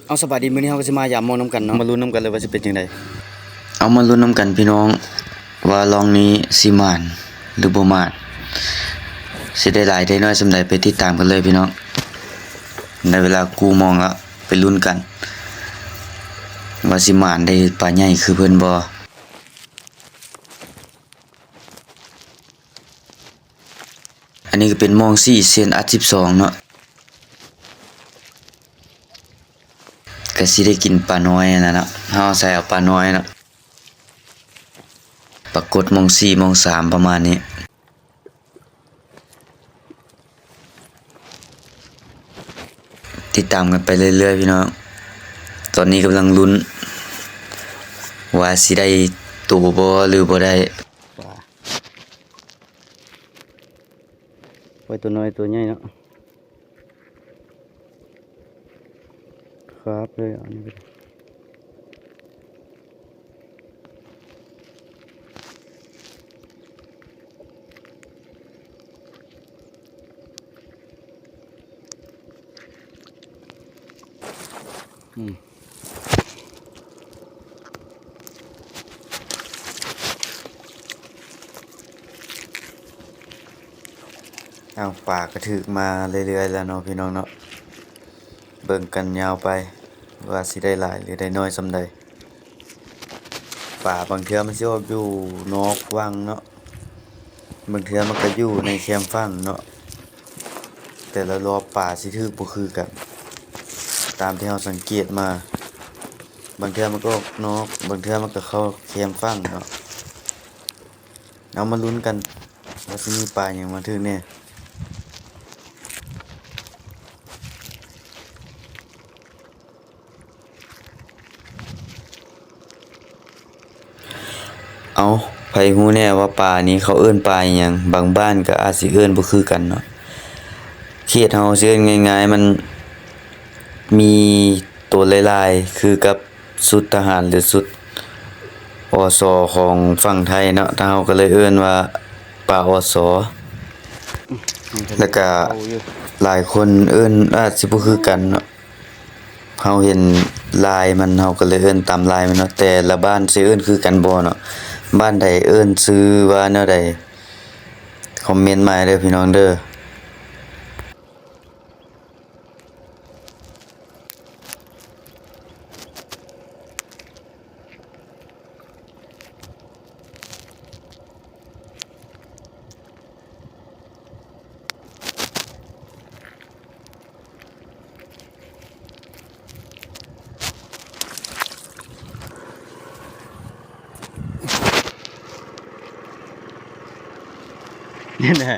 ເອົາ ສະບາຍດີ ມື້ນີ້ເຮົາກໍຊິມາຢາມມອງນຳກັນເນາະ ມາລຸ້ນນຳກັນເລີຍວ່າຊິເປັນຈັ່ງໃດ. ເອົາ ມາລຸ້ນນຳກັນພີ່ນ້ອງ ວ່າລອງນີ້ຊິໝານຫຼືບໍ່ໝານ ຊິໄດ້ຫຼາຍໄດ້ໜ້ອຍສ່ຳໃດ ໄປຕິດຕາມກັນເລີຍພີ່ນ້ອງ. ໄດ້ເວລາກູ້ມອງແລ້ວ ໄປລຸ້ນກັນ ວ່າຊິໝານໄດ້ປາໃຫຍ່ຄືເພິ່ນບໍ່. ອັນນີ້ກໍເປັນມອງສີ່ ເຊັ່ນອັດສິບສອງເນາະ ກໍຊິໄດ້ກິນປານ້ອຍຫັ້ນນະເນາະ. ເຮົາອາໄສເອົາປານ້ອຍເນາະ ປາກົດມອງສີ່ ມອງສາມ ປະມານນີ້. ຕິດຕາມກັນໄປເລື້ອຍໆ ພີ່ນ້ອງ. ຕອນນີ້ກຳລັງລຸ້ນວ່າຊິໄດ້ໂຕບໍ່ ຫຼື ບໍ່ໄດ້. ປາ ໄວ້ໂຕນ້ອຍໂຕໃຫຍ່ເນາະ ຄາບເລີຍອັນນີ້ກໍໄດ້. ອືມ ເອົາ ປາກໍຖືກມາເລື້ອຍໆ ແລ້ວເນາະ ພີ່ນ້ອງເນາະ. ເບິ່ງກັນຍາວໄປວ່າຊິໄດ້ຫຼາຍ ຫຼື ໄດ້ໜ້ອຍສ່ຳໃດ. ປາບາງເທື່ອມັນຊິອອກຢູ່ນອກວັງເນາະ ບາງເທື່ອມັນກໍຢູ່ໃນແຄມຝັ່ງເນາະ. ແຕ່ລະລອບປາຊິຖືກບໍ່ຄືກັນ ຕາມທີ່ເຮົາສັງເກດມາ. ບາງເທື່ອມັນກໍອອກນອກ ບາງເທື່ອມັນກໍເຂົ້າແຄມຝັ່ງເນາະ. ເອົາ ມາລຸ້ນກັນວ່າຊິມີປາຫຍັງມາຖືກແດ່. ເອົາ ໃຜຮູ້ແດ່ວ່າປານີ້ເຂົາເອີ້ນປາອີ່ຫຍັງ? ບາງບ້ານກໍອາດຊິເອີ້ນບໍ່ຄືກັນເນາະ. ເຂດເຮົາຊິເອີ້ນງ່າຍໆ ມັນມີໂຕຫຼາຍໆ ຄືກັບຊຸດທະຫານ ຫຼື ຊຸດ ອສ ຂອງຝັ່ງໄທເນາະ. ທາງເຮົາກໍເລີຍເອີ້ນວ່າປາ ອສ ແລ້ວກະຫຼາຍຄົນເອີ້ນອາດຊິບໍ່ຄືກັນເນາະ. ເຮົາເຫັນລາຍມັນ ເຮົາກໍເລີຍເອີ້ນຕາມລາຍມັນເນາະ. ແຕ່ລະບ້ານຊິເອີ້ນຄືກັນບໍ່ເນາະ? ບ້ານໃດເອີ້ນຊື່ວ່າແນວໃດ? ຄອມເມັນມາເດີພີ່ນ້ອງເດີ. ນີ້ນະ.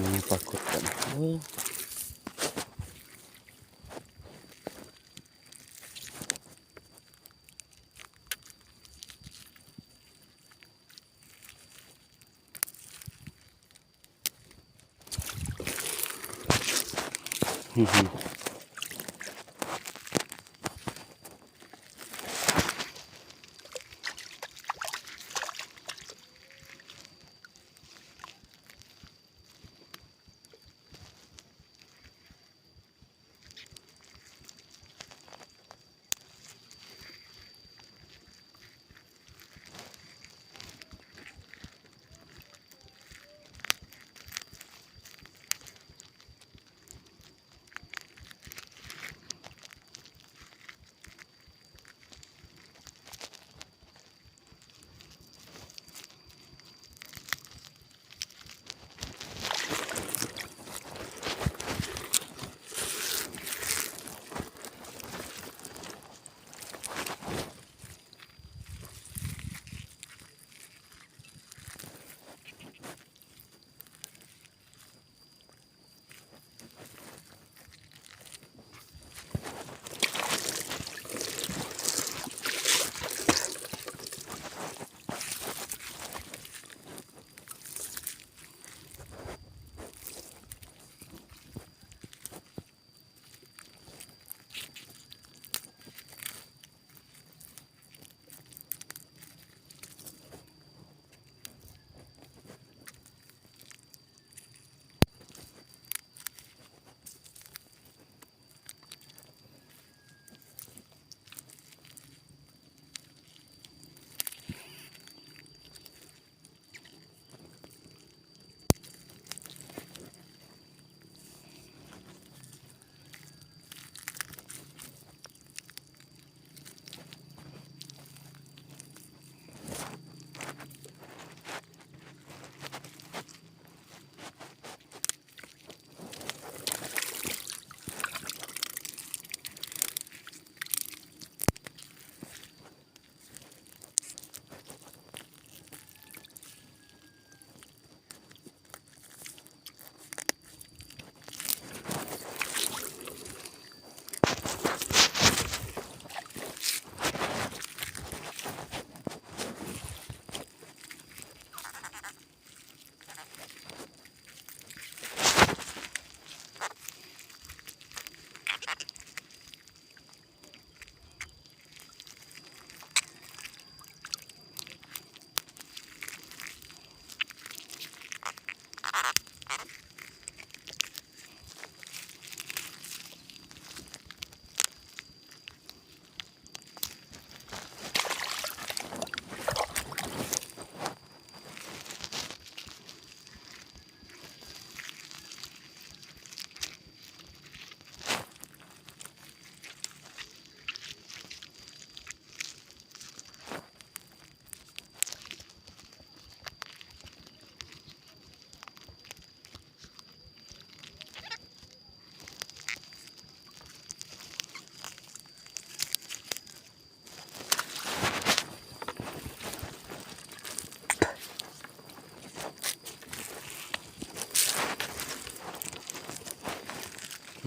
ນີ້ປາກົດກັນ ໂອ້. ອ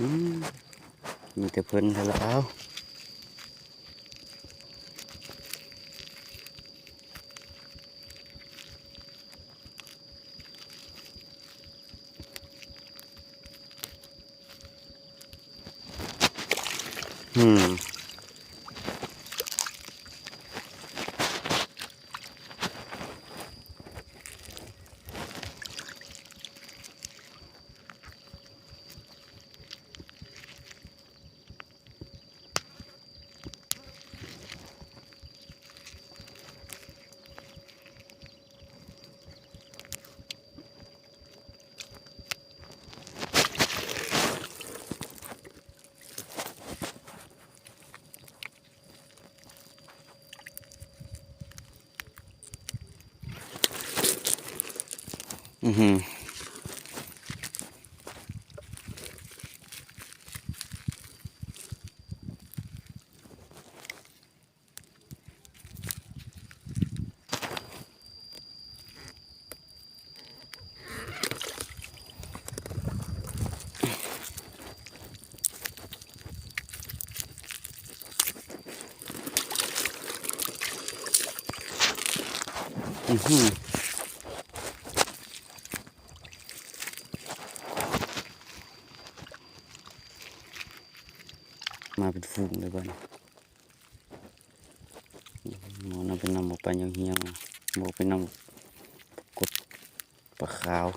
ືມ ມີແຕ່ເພິ່ນຫັ້ນລະ ອ້າວ. ອືມ ອືມ ອືມ ອືມ. ເປັນຝູງເລີຍບາດນີ້. ໝໍນຳເປັນນຳ ໝໍໄປຍາວໆ ໝໍໄປນຳກົດປາຂາວ.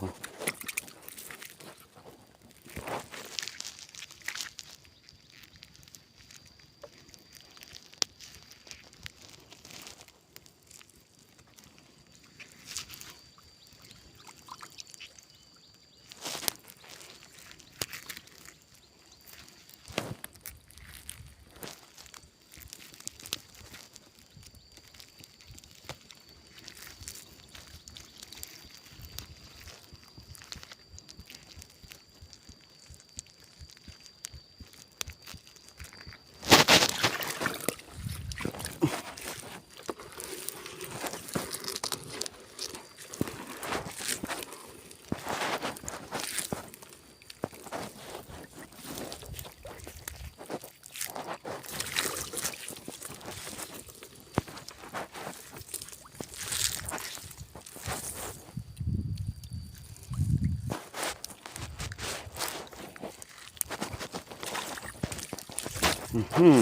ອືມ.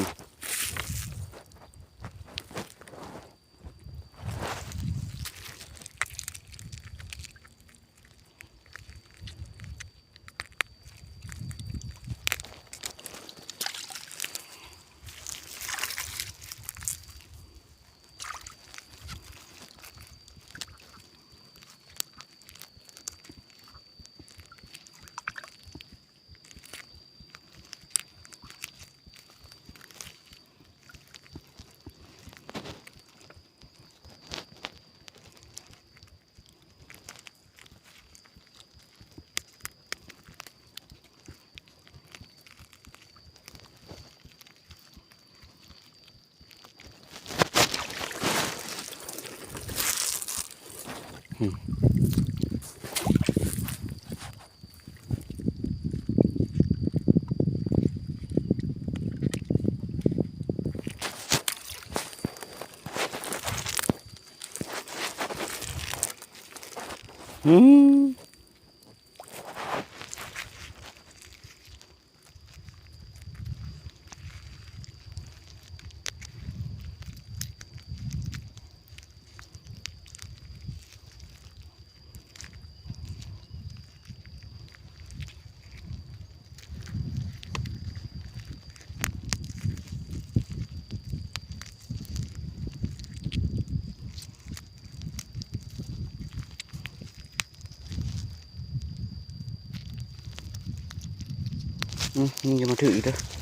ອືມ. ອືມ ຍັງຈະມາຖືກອີກເດີ.